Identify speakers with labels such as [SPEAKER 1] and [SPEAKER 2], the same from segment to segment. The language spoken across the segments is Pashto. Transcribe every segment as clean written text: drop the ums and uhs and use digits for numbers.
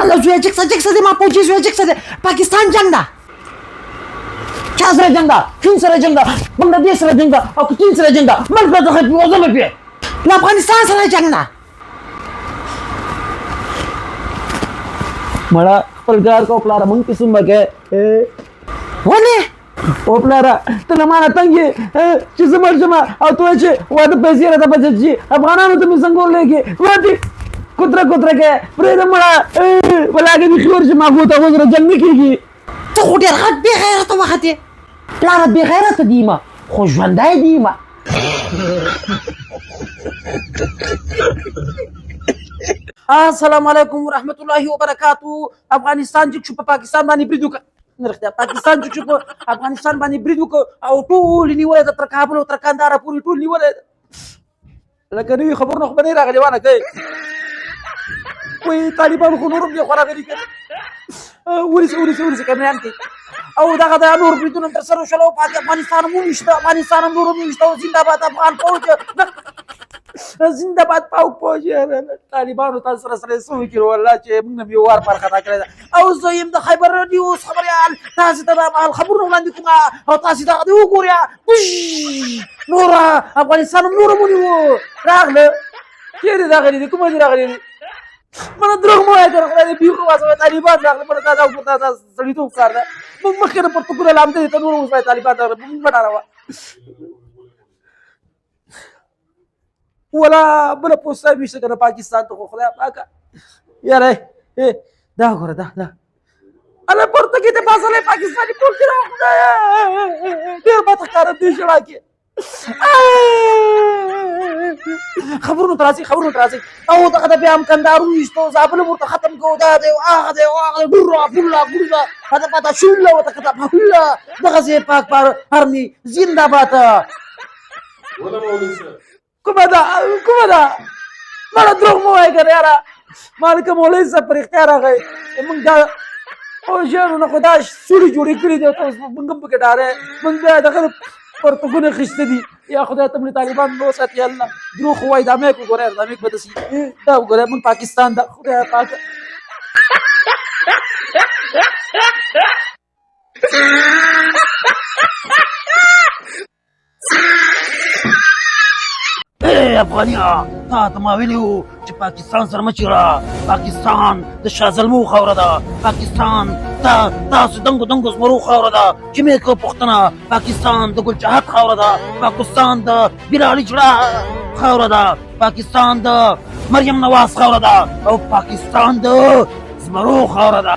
[SPEAKER 1] الله زویه جګ سه جګ سه زما پوجي زویه جګ سه پاکستان جنګ ده چا سره جنګ ده چین سره جنګ ده بنګلادیش سره جنګ ده او که چین سره جنګ ده ملک به ځخه وزمه پې له افغانستان سره جنګ ده
[SPEAKER 2] مړه خپل کار کو پلار مونږ کې څومره کې
[SPEAKER 1] ولې
[SPEAKER 2] او پلاره ته له ما نه تنګ یې چې زه مړ شم او ته وایې چې واده پیسې راته بچت شي افغانانو ته مې څنګه ورلېږې واتې کوتره کوتره کې پرېږده مړه ولاکه دې خور شم هغو ته هغو سره جنګ نه کېږي.
[SPEAKER 1] ته خو ډېر غټ بې غیرته وختې پلاره بې غیرته دي ما خو ژوندی دي ما.
[SPEAKER 2] السلام علیکم ورحمت الله وبرکاتو. افغانستان چې په پاکستان باندې برید وکړ، نه رښتیا، پاکستان چې په افغانستان باندې برید وکړ او ټول نیولی ده، تر کابل او تر کندهاره پورې ټول نیولی ده. لکه نوي خبرونه خو به نه راغلي وانه کوي وایي طالبان خو نور هم دې خوا راغلي که نه. ونیسه ونیسه ونیسه کمران کې او دغه د نور بریدونه تر سره شول او پاتې افغانستان هم وویشته، افغانستان هم نور هم وویشته. او زنده باد افغان فوج، زنده باد پاک فوج. طالبانو تاسو سره سره څه وکړو والله چې موږ هم یو وار پر خطا کړی ده. او زه یم د خیبر نیوز خبریال، تاسو ته دا مهال خبرونه وړاندې کوم او تاسو دغه دې وګورئ. نور افغانستان هم نور هم ونیو. راغله چېرې راغلي دي؟ کومه دي راغلي دي؟ مړه دروغ مه وایه کنه، خدای دې بیخ وباسه. طالبان راغله مړه، دا دا دا سړیتوب کار ده. موږ مخکې نه پرتګونه لامده دي، ته نور اوس وایې طالبان راغله. موږ مه ډاروه ولا بله پوسته ویشته که نه پاکستان ته. خو خدای پاکه یاره دا ګوره دا دا اله پرتګې ته باسلی پاکستاني پوځ کې خدای ډېر بد ښکارم دې ژړا کې. خبرونو ته راځي، خبرونو ته راځي. او دغه د بیا هم کندهار وویشتو، زابل هم ورته ختم کړو. دا دی هغه دی هغه دی ډوره بوله ګوله هغه پاته شوله ورته کته بوله دغسې پاک پار ارمي زنده باد. کومه ده کومه ده؟ مړه دروغ مه وایه که نه یاره. مالکه مولوي صاحب په رښتیا راغی. موږ دا او ژړو نه خو دا سوړې جوړې کړي دي، ته اوس موږ هم پکې ډارې. موږ بیا دغه پرتګونه اخیستي دي. یا خدای ته موږ طالبان مو وساتي الله. دروغ خو وایي. دا میک وګوره، دا میک به داسې دا وګوره. موږ پاکستان ده خدای پاک.
[SPEAKER 1] اے افغانیا، تا ته ما ویلي وو چې پاکستان سره مه چیړه. پاکستان د شاه زلمو خاوره ده، پاکستان تا تاسو دنګو دنګو زمرو خاوره ده چې مې کو پوښتنه. پاکستان د ګل چاهت خاوره ده، پاکستان د بلالی جړه خاوره ده، پاکستان د مریم نواز خاوره ده او پاکستان د زمرو خاوره ده.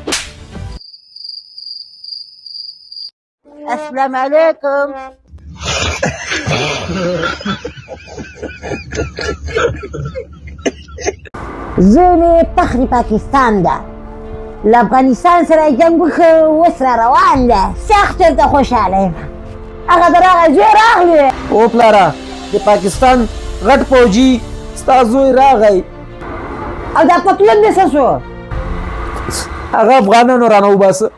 [SPEAKER 1] السلام علیکم. زه مې فخر پاکستان ده، له افغانستان سره جنګ وکړ، اوس را روان ده. سخت ورته خوشحاله یم. هغه د راغی زوی راغلی.
[SPEAKER 2] او پلاره د پاکستان غټ فوجي ستا زوی راغی.
[SPEAKER 1] او دا پتلون دې څه شو؟
[SPEAKER 2] هغه افغانانو رانه وباسه.